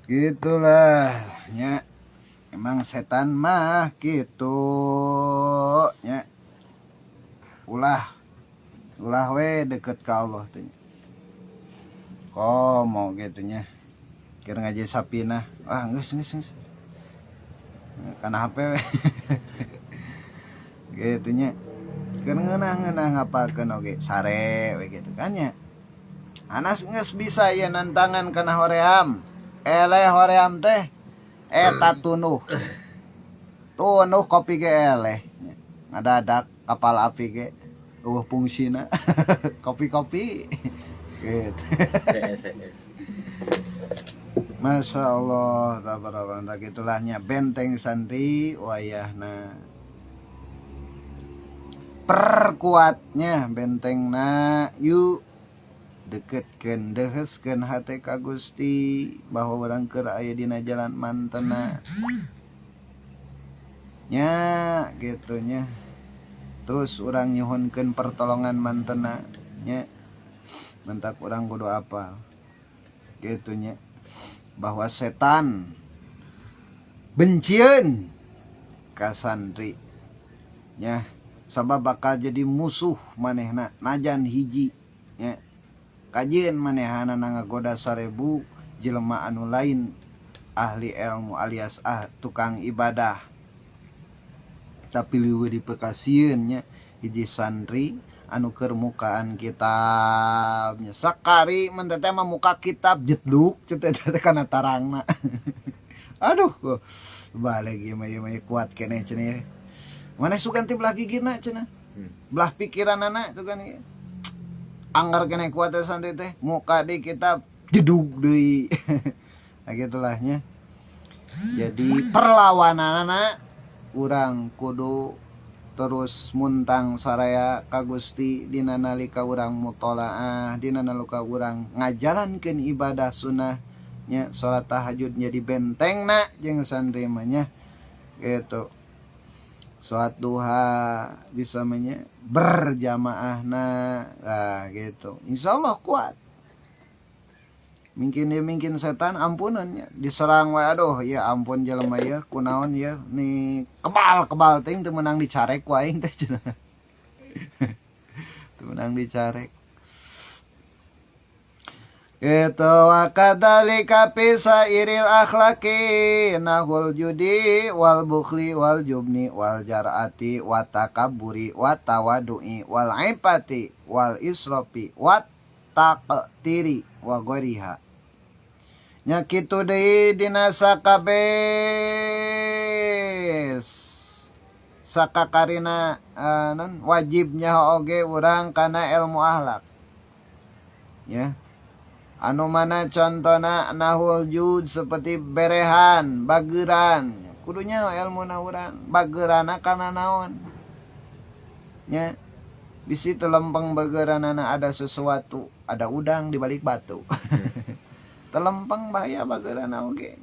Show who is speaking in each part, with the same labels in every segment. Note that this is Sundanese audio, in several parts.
Speaker 1: Gitulah nya, emang setan mah gitu nya, ulah ulah we deket ka Allah teh nya. Komo gitu nya, keur ngaji sapinah, ah geus geus geus kana HP we gitu nya. Keur ngeunah-ngeunah ngapalkeun oge sare we gitu kan nya. Anas geus bisa ieu nantangan kana hoream. Eleh hoream teh eta tunduh. Tunduh kopi ge eleh. Ngadadak kapal api ge eueuh fungsina. Kopi-kopi gitu.
Speaker 2: CS.
Speaker 1: Masya Allah, tabarakallah, gitulah nya benteng santri wayahna. Perkuatnya bentengna yuk, deketkeun, deuheuskeun hate ka Gusti bahwa urang keur aya dina jalan mantena nya gitu nya. Terus urang nyuhunkeun pertolongan mantena nya, mentak urang kudu apal gitu nya bahwa setan bencieun ka santri nya, sabab bakal jadi musuh manehna. Najan hiji nya, kajeun manehana ngagoda 1000 jelema anu lain ahli ilmu alias tukang ibadah, tapi leuwih dipekasieun nya hiji santri anu keur mukaan kitabnya. Sakari mun teh mah muka kitab jedluk teh teh kana tarangna. Aduh, balik ieu mah, ieu mah kuat keneh cenah ieu. Maneh sugan ti belah gigirna cenah, belah pikiranana sugan ieu. Anggar keneh kuat teh santri teh, muka di kitab jedug deui. Nah, gitulah nya. Jadi perlawananana urang kudu terus muntang saraya ka Gusti dina nalika urang mutolaah, dina nalika urang ngajalankeun ibadah sunnah nya. Salat tahajud jadi bentengna jeung santri mah nya gitu. Salat duha bisa mah nya berjamaahna lah gitu, insyaallah kuat. Mungkin dia, mungkin setan ampunan nya, diserang we, aduh ya ampun jelema ya, kunaon ya nih, kebal kebal ting teu meunang dicarek ku aing teh cenah, teu meunang dicarek gitu. Wa kadzalika fi sairil akhlaqi nahul judi wal bukhli wal jubni wal jar'ati wat takabburi wat tawadu'i wal ifati wal israfi wat taqtiri wa ghairiha nya. Kitu deui dina sakabeh sakakarina non wajibnya oge urang kana ilmu akhlak ya, anu mana contona nahul jud, seperti berehan, bageran. Kudunya ilmu na urang bagerana kana naon nya, bisi teu lempeng bageranana, ada sesuatu, ada udang di balik batu, teu lempeng, bahaya bagerana oge.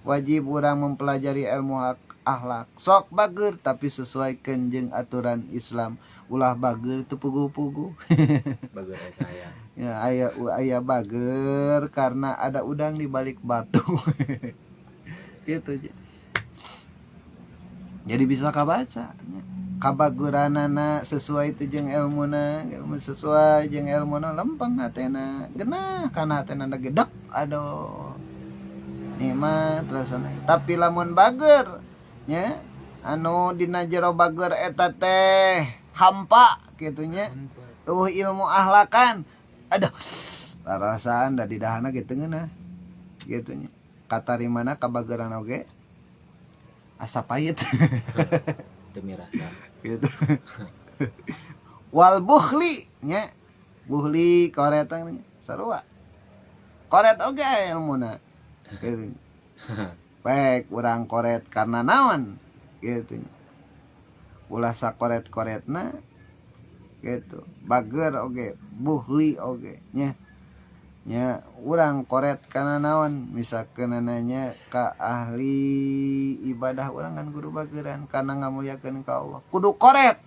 Speaker 1: Wajib urang mempelajari ilmu akhlak. Sok bager tapi sesuaikan jeung aturan Islam, ulah bager teu puguh-puguh.
Speaker 2: Bager saya.
Speaker 1: Ya, aya aya bager karena ada udang di balik batu gitu. Jadi bisa kabaca nya. Kabageranana sesuai itu jeung ilmuna, ilmu sesuai jeung ilmuna, lempeng hatena, genah kana hatena, gedek, aduh nikmat rasana. Tapi lamun bager nya anu dina jero bager eta teh hampa kitu nya, tuh ilmu ahlakan, aduh rasaan da di dahana gitu, ngeunah gitu nya, katarimana kabageran oge asa pahit.
Speaker 2: Demi rasa.
Speaker 1: Gitu. Wal bukhli nya, bukhli koretan sarua, koret oge aya ilmuna gitu. Baik urang koret karena naon gitu, ulah sakoret-koretna gitu. Bager oge, buhli oge nya nya, urang koret karena naon. Misalkan nanya ka ahli ibadah, urang kan kudu bageran karena ngamuliakeun ka Allah, kudu koret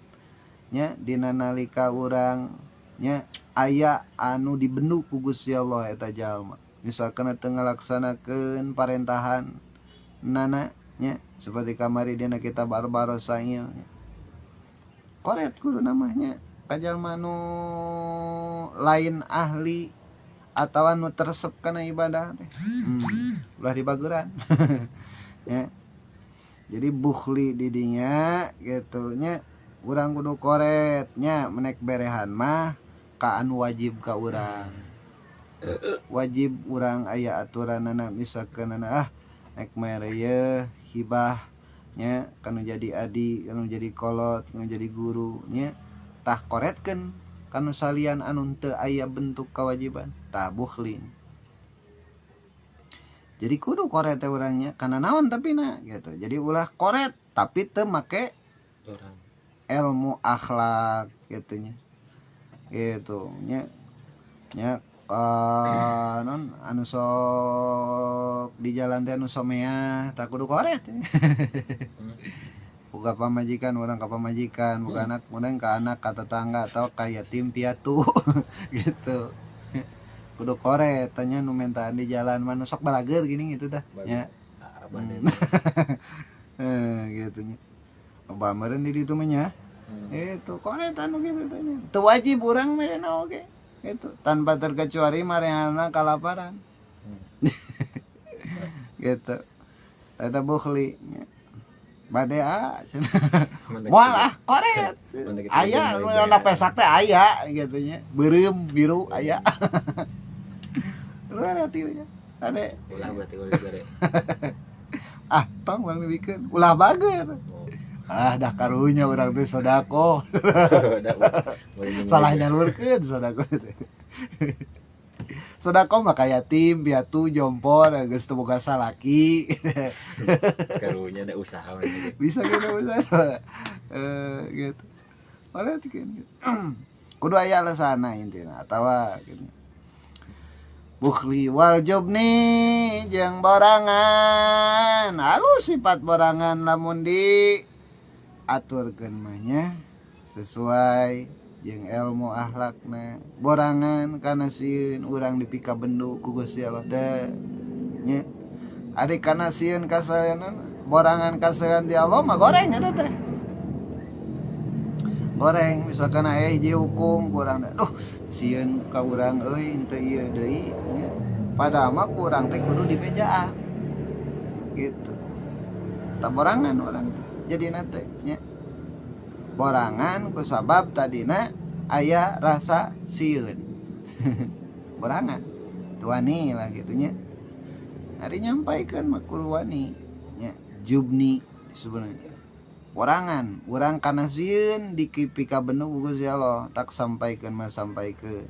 Speaker 1: nya dina nalika urang nya aya anu dibendu ku Gusti Allah eta jalma. Misalkan teu ngalaksanakeun parentahan nana nya, seperti kamari dina kitab Arbarasail nya. Koret kudu namanya ka jalma nu lain ahli atawa nu teu resep kana ibadah teh, ulah dibageran nya. Jadi bukhli di dinya gitu nya, urang kudu koret nya. Menek berehan mah ka anu wajib ka urang, wajib urang aya aturanana. Misalkeun ah nek mere ye hibah nya kanu jadi adi, kanu jadi kolot, kanu jadi guru nya, tah koretkeun kanu salian anu teu aya bentuk kewajiban, tah bukhli. Jadi kudu koret teh urangnya karena naon tapi na gitu. Jadi ulah koret tapi teu make
Speaker 2: orang
Speaker 1: ilmu akhlak gitu nya, gitu nya nya. Non anu sok di jalan teh, anu someah, tah kudu koret. Buka pamajikan urang ka pamajikan, buka anak urang ka anak, ka tetangga atau ka yatim piatu gitu, kudu koret. Tanya nu mintaan di jalan mah, nu sok balager gini gitu tah nya.
Speaker 2: Abah deh.
Speaker 1: Gitu nya. Loba meureun di ditu mah nya. Itu koret anu gitu teh nya. Teu wajib urang merena oge gitu, tanpa terkecuali marehana kalaparan gitu. Eta bukhli nya. Bade ah moal ah, koret. Aya nu na pesak teh aya gitu nya, beureum biru aya. Luar nya ade.
Speaker 2: Ulah berarti kalau dibere.
Speaker 1: Ah, tong bang dibikeun, ulah bager.
Speaker 2: Oh.
Speaker 1: Ah, dah karunya urang teh sodako.
Speaker 2: Udah, boleh.
Speaker 1: Salah nyalurkeun sodako teh. Sodako mah ka yatim piatu, jompo, geus teu boga salaki.
Speaker 2: Karunya ada usaha mah gitu.
Speaker 1: Bisa gitu, bisa gitu. Oleh gitu kudu aya alasana intina atawa gitu. Bukhli wal jubni jeung borangan. Halus sifat borangan lamun di aturkeun mah nya, sesuai jeung ilmu akhlakna. Borangan kana sieun urang dipika bendu ku Gusti Allah teh nya. Ari kana sieun kasalian, borangan kasalian di Allah mah goreng eta teh, goreng. Misalkan aya hiji hukum kurang teh, duh, sieun ka urang euy, henteu ieu deui nya, padahal mah ku urang teh kudu dibejaan gitu. Tah, borangan urang teh jadina teh nya, borangan ku sabab tadina aya rasa sieun, borangan teu wani lah gitu nya. Ari nyampaikeun mah kudu wani nya. Jubni sebenarnya borangan urang kana sieun dipika bendu ku Gusti Allah, tak sampaikeun mah sampaikeun.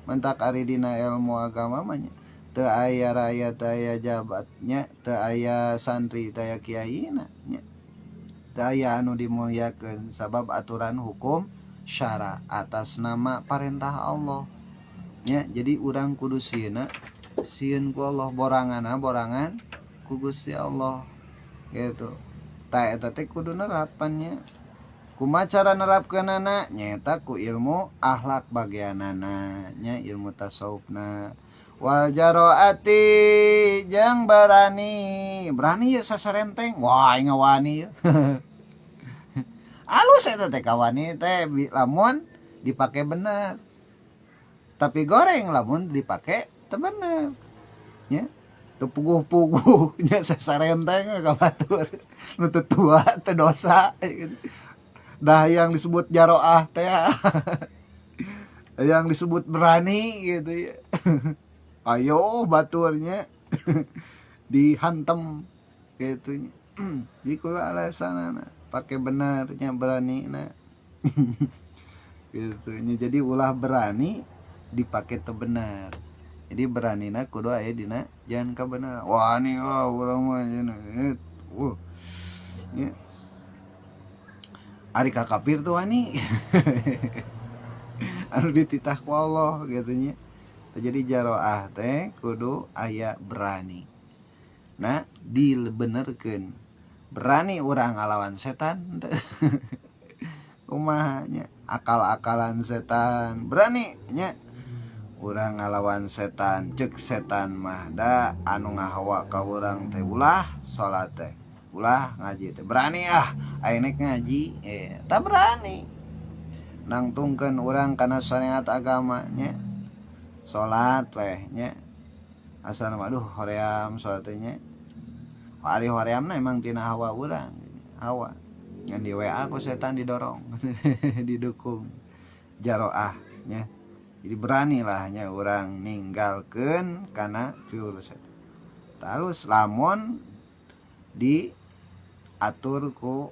Speaker 1: Mentak ari dina ilmu agama mah nya, teu aya rakyat, teu aya jabatnya, teu aya santri, teu aya kiaina nya, teu aya anu dimuliakeun, sabab aturan hukum syara atas nama parentah Allah nya. Jadi urang kudu sieuna, sieun ku Allah, boranganna borangan ku Gusti Allah gitu. Tah, eta teh kudu nerapannya. Kumaha cara nerapkeunana? Nyaeta ku ilmu akhlak bagianana nya, ilmu tasawufna. Wal jaroati jeung berani. Berani ya saserenteng, wah, aing wani ya. Alus eta teh kawani teh lamun dipake bener, tapi goreng lamun dipake teu bener nya, teu puguh-puguh nya, saserenteng ka batur nu teu tua teu dosa gitu. Dah yang disebut jaroah teh, yang disebut berani gitu ya, ayo baturnya dihantem gitu. Jadi kula alasanana pakai benarnya berani nah gitu nya. Jadi ulah berani dipakai teu benar. Jadi beranina kudu aya dina jangan kabenaran. Wah, nih lah urang mah cenah. Nya. Ari ka kafir tuh wani anu dititah ku Allah gitu nya. Jadi jaroah teh kudu aya berani. Nah, dibenerkeun. Berani urang ngalawan setan kumaha nya, akal-akalan setan berani nya. Urang ngalawan setan, cek setan mah da anu ngahawa ka urang teh ulah salat teh, ulah ngaji teh. Berani ah aing nek ngaji, tak berani. Nangtungkeun urang kana syariat agama nya. Salat weh nya. Asal mah aduh hoream salat teh nya. Ari horeamna emang tina hawa urang, hawa. Ngan di WA ku setan didorong, didukung jaroah nya. Jadi beranilah nya urang ninggalkeun kana virus eta. Talus lamun diatur ku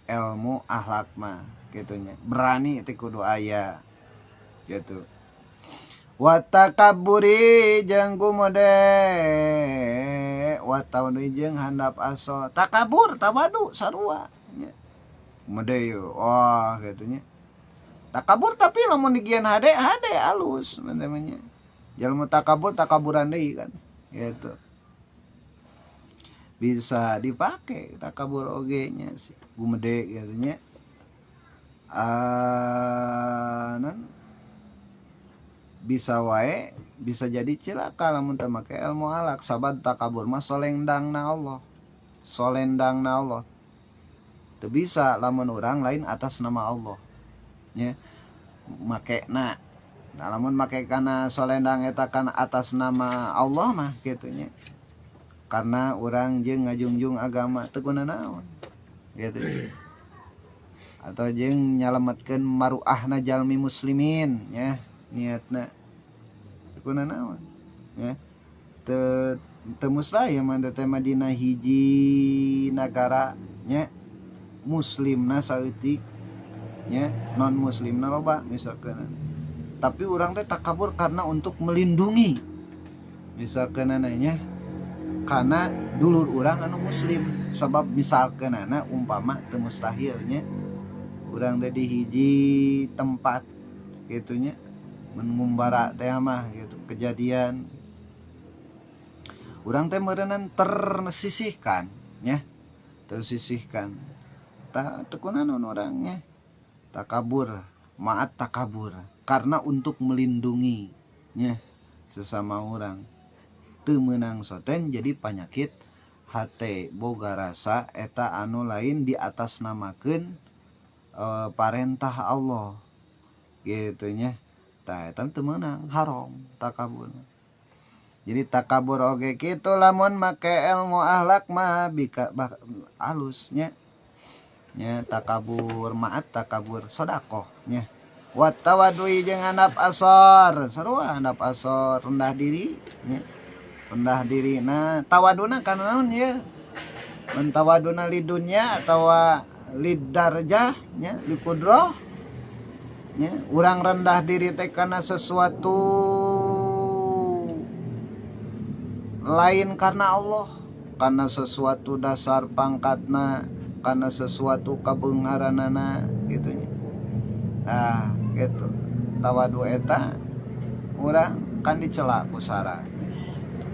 Speaker 1: ilmu akhlak mah kitu nya. Berani teh kudu aya gitu. Wa takabburi jeung gumede wa tawadui jeung handap aso. Takabur tawadu sarua nya. Gumede yeuh wah kitu nya. Takabur tapi lamun digian hade hade alus namanya. Jalma takabur takaburan deui kan gitu. Bisa dipake takabur oge nya si gumede kitu nya. Non bisa wae bisa jadi cilaka lamun teu make ilmu akhlak sabab takabur mah solendangna Allah. Solendangna Allah. Teu bisa lamun urang lain atas nama Allah. Nya makena. Nah, lamun make kana solendang eta kana atas nama Allah mah kitu nya. Karena urang jeung ngajungjung agama teu guna naon gitu. Atau jeung nyalametkeun maruahna jalmi muslimin nya niatna teu guna naon nya. Teu teu mustahil mah teh mah dina hiji nagara nya muslimna saeutik nya non muslimna loba misalkan. Tapi urang teh takabur karena untuk melindungi misalkan nya karena dulur urang anu muslim sebab misalkan anak umpama teu mustahil nya urang teh di hiji tempat gitu nya mengumbara teh mah gitu kejadian urang teh meureunnan tersisihkan nya tersisihkan tak teu kunaon orangnya takabur maat takabur karena untuk melindungi nya sesama orang teu meunang soten jadi penyakit hate boga rasa eta anu lain di atas namakeun parentah Allah gitu nya. Tah eta teu meunang haram takabur. Jadi takabur oge kitu lamun make ilmu akhlak mah bika alus nya. Nya takabur maat takabur sedekah nya. Wa tawadui jeung handap asor, sarua handap asor rendah diri nya. Rendah diri na tawaduna kana naon ieu? Mun tawaduna lidunya atawa lidarjah nya likudrah nya urang rendah diri teh kana sesuatu lain karena Allah, karena sesuatu dasar pangkatna, karena sesuatu kabeungharanana gitu nya. Nah, gitu. Tawadu eta urang kan dicela ku sara.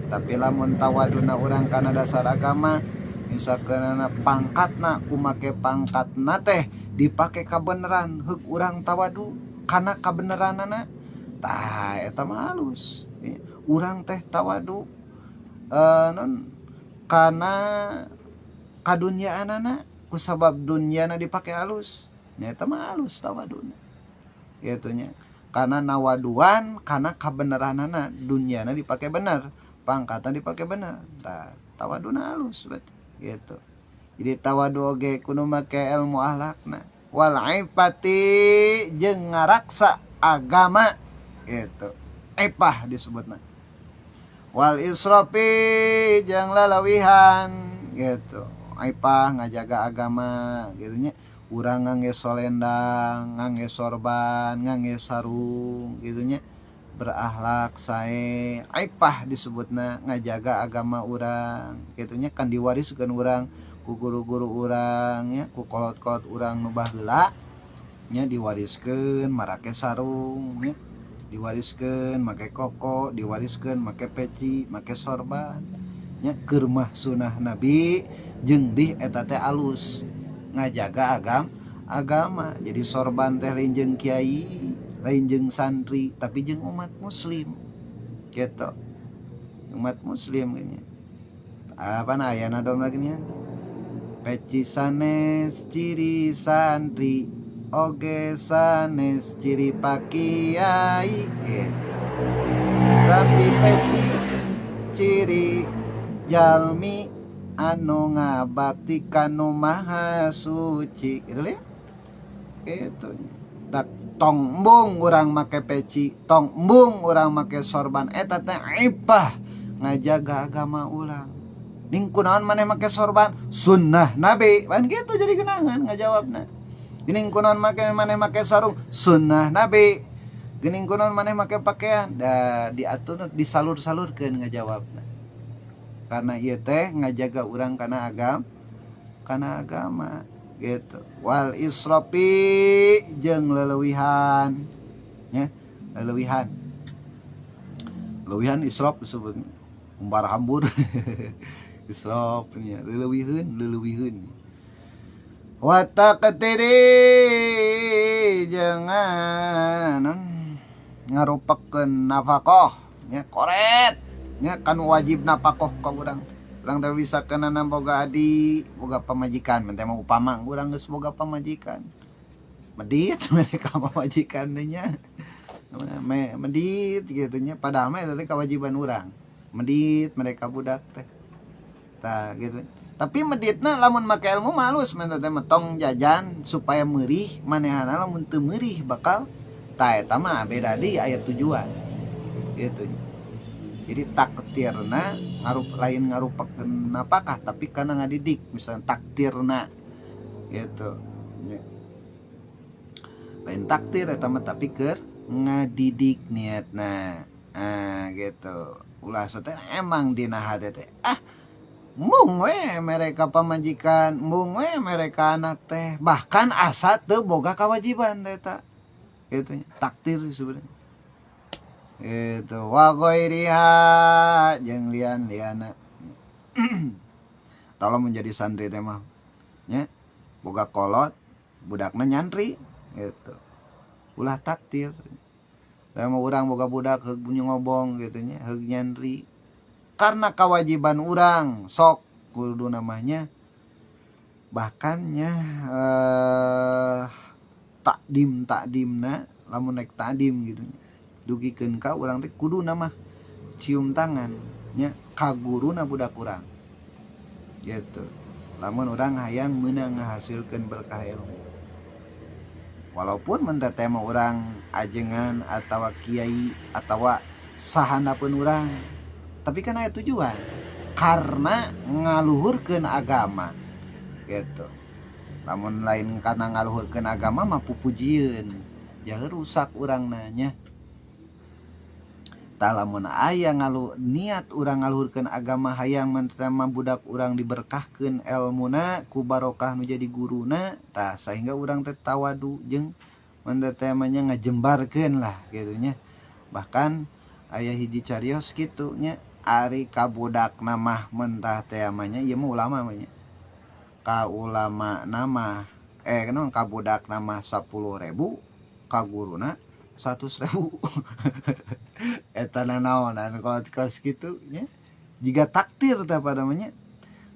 Speaker 1: Tapi lamun tawaduna urang kana dasar agama, misalkeunana pangkatna kumake pangkatna teh dipake kabeneran heuk urang tawadu kana kabeneranana, tah eta mah halus. Urang teh tawadu non kana kadunyaanana kusabab dunyana dipake halus nya eta mah halus tawaduna kitu nya. Karena nawaduan kana kabeneranana dunyana dipake bener, pangkatna dipake bener, tah tawaduna halus berarti gitu. Jadi tawadu oge kudu make ilmu akhlakna wal ifati jeung ngaraksa agama gitu. Ifah disebutna. Wal israfi jeung lalawihan gitu. Ifah ngajaga agama gitu nya. Urang ngangge solendang, ngangge sorban, ngangge sarung gitu nya. Berakhlak sae. Ifah disebutna ngajaga agama urang gitu nya, kan diwariskeun urang ku guru-guru urang nya, ku kolot-kolot urang nu baheula nya diwariskeun marake sarung nya, diwariskeun make koko, diwariskeun make peci, make sorban nya, keur mah sunah Nabi jeung dih eta teh alus ngajaga agama. Jadi sorban teh lain jeung kiai Lain jeung santri tapi jeung umat muslim gitu, umat muslim kayaknya. Apa nah aya nadom lagi nih, peci sanes ciri santri oge sanes ciri pak kiai gitu, tapi peci ciri jalmi anu ngabakti kanu maha suci gitu ya. Gitu tak tong embung urang make peci, tong embung urang make sorban, eta teh ibah ngajaga agama urang. Ning kunaon maneh make sorban? Sunnah nabi kan gitu. Jadi genangan ngajawabna. Geuning kunaon make maneh make sarung? Sunnah nabi. Geuning kunaon maneh make pakaian? Da diatur, disalur-salurkeun ngajawabna, karena ieu teh ngajaga urang kana agama gitu. Wal israfi jeung leleuwihan nya, leleuwihan, leuwihan, israf disebutnya umbar hambur, israf nya leleuwiheun, leleuwiheun. Wa taqtiri jangan ngarupakeun nafkah nya, koret nya kan wajib nafkah ka urang. Urang teh bisa kena boga adi, boga pamajikan, teh mah upama urang geus boga pamajikan, medit mereka pamajikan teh nya, medit gitu nya. Padahal mah eta teh kewajiban urang medit mereka budak teh, tah gitu. Tapi meditna lamun make ilmu malus mah teh, tong jajan supaya meurih manehana, lamun teu meurih bakal tah eta mah beda deui, aya tujuan gitu. Jadi taktirna ngarup, lain ngarupakeun napakah, tapi karena ngadidik misalnya taktirna gitu ya. Lain taktir eta mah, tapi keur ngadidik niatna. Ah gitu, ulah teh emang dina hate teh, ah embung we mereka pamajikan, embung we mereka anak teh, bahkan asa teu boga kewajiban eta gitu. Taktir sebenarnya itu. Wa ghairiha jeung lian-liana. Tolong menjadi santri teh mah nya boga kolot, budakna nyantri gitu, ulah taktir. Teh mah urang boga budak heug bunyi ngobong gitu nya, heug nyantri karena kewajiban urang, sok kudu namanya bahkan nya takdim, takdimna lamun naik takdim gitu dugikeun ka urang teh kudu nama cium tangan nya ka guruna budak urang gitu, lamun urang hayang meunang ngahasilkeun berkah ilmu. Walaupun mun teh mah urang ajengan atau kiai atau sahana pun urang, tapi kan aya tujuan karena ngaluhurkeun agama gitu. Lamun lain karena ngaluhurkeun agama mah pupujieun ya rusak urang nanya. Tah lamun aya ngalu niat urang ngaluhurkeun agama, hayang mah budak urang diberkahkeun elmuna ku barokah nu jadi guruna, tah sehingga urang teh tawadu jeung mun teh mah nya ngajembarkeun lah gitu nya. Bahkan aya hiji carios kitu nya, ari ka budakna mah mentah teh mah nya, ieu mah ulama mah nya, ka ulama nama naon, ka budakna mah 10.000, ka guruna 100.000. Eta nanaonan kalau kos kitu nya, jika taktir teh pada namanya,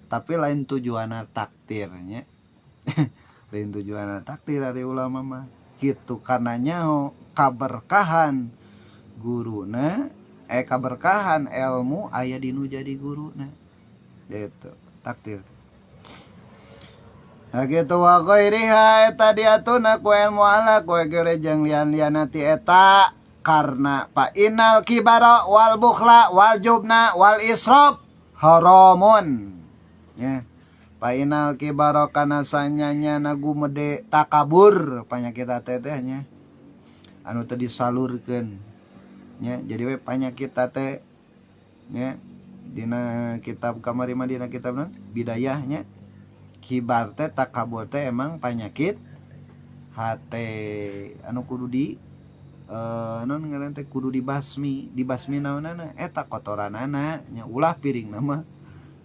Speaker 1: tapi lain tujuanna taktirnya, lain tujuanna taktir dari ulama mah gitu, karena nyaho kaberkahan guruna, kaberkahan ilmu aya dinu jadi guruna gitu, taktir. Nah gitu, wa ghairiha eta diatuna ku ilmu ala ku gere jeung lian-liana ti eta, karena fa innal kibara wal bukhla wal jubna wal israf haramun ya. Fa innal kibara kana sanyanya gumede, takabur, penyakit teh teh nya anu teu disalurkeun nya, jadi we penyakit teh nya. Dina kitab kamari mah, dina kitab naon, bidayah nya, kibar teh, takabur teh emang penyakit hate anu kudu di non ngaran teh kudu dibasmi. Dibasmi naonana? Eta kotoranana nya, ulah piring nama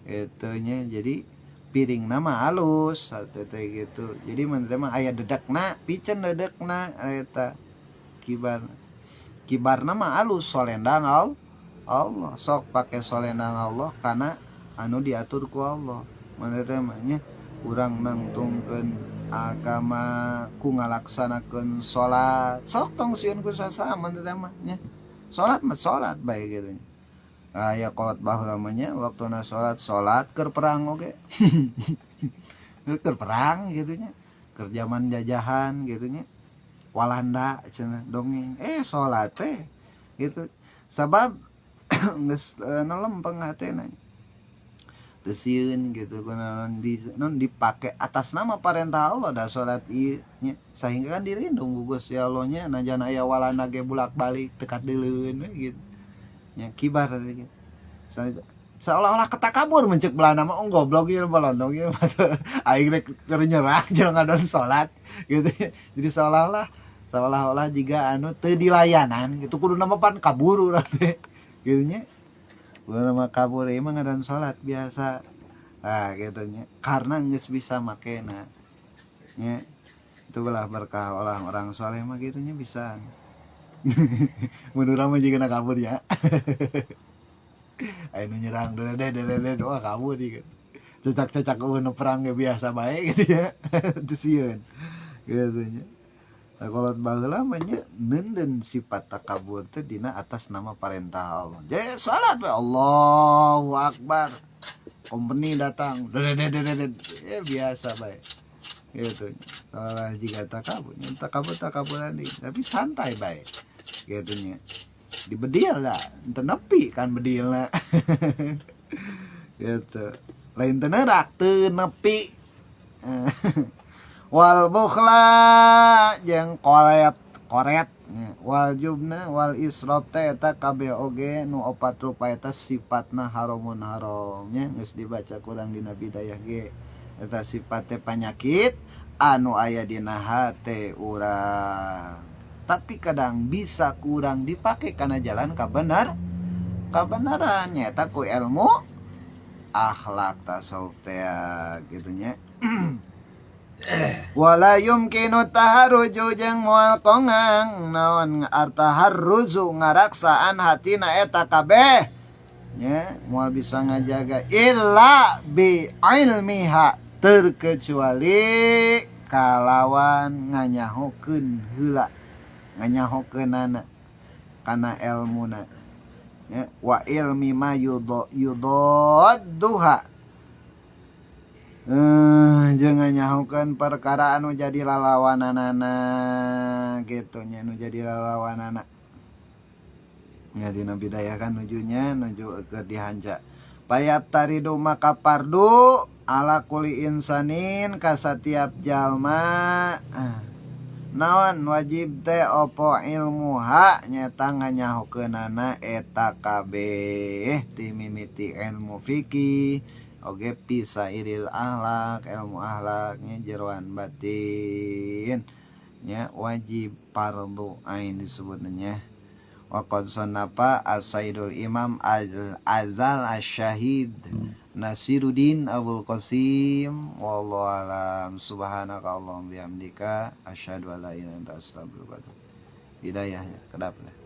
Speaker 1: eta nya. Jadi piring nama halus teh gitu. Jadi mun teh mah aya dedekna, piceun dedekna eta. Kibar kibarna mah alus solendang Allah, sok pake solendang Allah karena anu diatur ku Allah. Mana teh mah nya urang nangtungkeun agama ku ngalaksanakeun salat, sok tong sieun ku saha mana teh mah nya. Salat mah salat bae gitu nya. Aya kolot baheula mah nya, waktuna salat, salat keur perang oge. Keur perang gitu nya, keur zaman jajahan gitu nya, Walanda cenah dongeng, salat teh gitu, sabab geus nelempeng hatena, teu sieun gitu kunaon di non dipake atas nama parentah Allah da salat ieu nya, sehingga kan dilindung ku Gusti Allah nya, najan aya Walanda ge bulak-balik teu kadeuleun we gitu nya. Kibar teh gitu, seolah-olah ketakabur mencek Belanda mah, oh goblok ieu balondong ieu, aing rek keur nyerang jeung ngadon salat gitu. Jadi seolah-olah jiga anu teu dilayanan gitu, kudu nama pan kabur urang teh gitu nya, kudu nama kabur ieu mah ngadon salat biasa. Nah gitu nya, karena geus bisa makena nya. Itu belah berkah orang-orang soleh mah gitu nya, bisa. Mun urang mah jiga kabur ya, aya nu nyerang deh deh deh deh doa kabur gitu, cecak-cecak nu perang ge biasa bae gitu ya, teu sieun gitu nya. Nah, kalau baheula mah nya neunden sifat takabur teh dina atas nama parentah Allah. Jadi salat we, Allahu Akbar. Kompeni datang, deh deh deh deh, ya biasa bae. Gitu. Kalau jika takabur, nya takabur takaburan deui, tapi santai bae. Gitu nya. Dibedil lah, teu nepi kan bedilna. Gitu. Lain teu neurak, teu nepi. Wal bukhla jeung koret koret nya, wal jubna wal israf teh eta kabeh oge nu opat rupa eta sifatna haramun haram nya, geus dibaca kurang dina bidayah ge, eta sifat teh panyakit anu aya dina hate urang, tapi kadang bisa kurang dipake kana jalan kabenaran, nyata ku ilmu akhlak tasawuf teh gitu nya. Wala yumkinu taharuju jeung moal kongang naon artaharruzu ngaraksaan hatina eta kabeh nya, moal bisa ngajaga illa bi ilmiha, terkecuali kalawan nganyahokeun heula, nganyahokeunana kana elmuna ya, wa ilmi ma yudadduha, jeung nganyahokeun perkara anu jadi lalawananana gitu nya, anu jadi lalawanana nya. Dina bidayah kan nujunya nuju keur dihanca payap taridu maka pardu ala kuli insanin ka satiap jalma naon wajib teh opo ilmuha, nyata nganyahokeunana eta kabeh ti mimiti ilmu fikih oge pisairil akhlak, ilmu akhlaknya jeroan batin nya, wajib fardu ain disebutnya. Wa qad sannafa as-sayyidul imam al-azal asy-syahid Nasiruddin Abul Qasim. Wallahu alam. Subhanaka allahumma bihamdika asyhadu an la ilaha illa anta astaghfiruka wa atubu. Hidayah ya, kedap lah.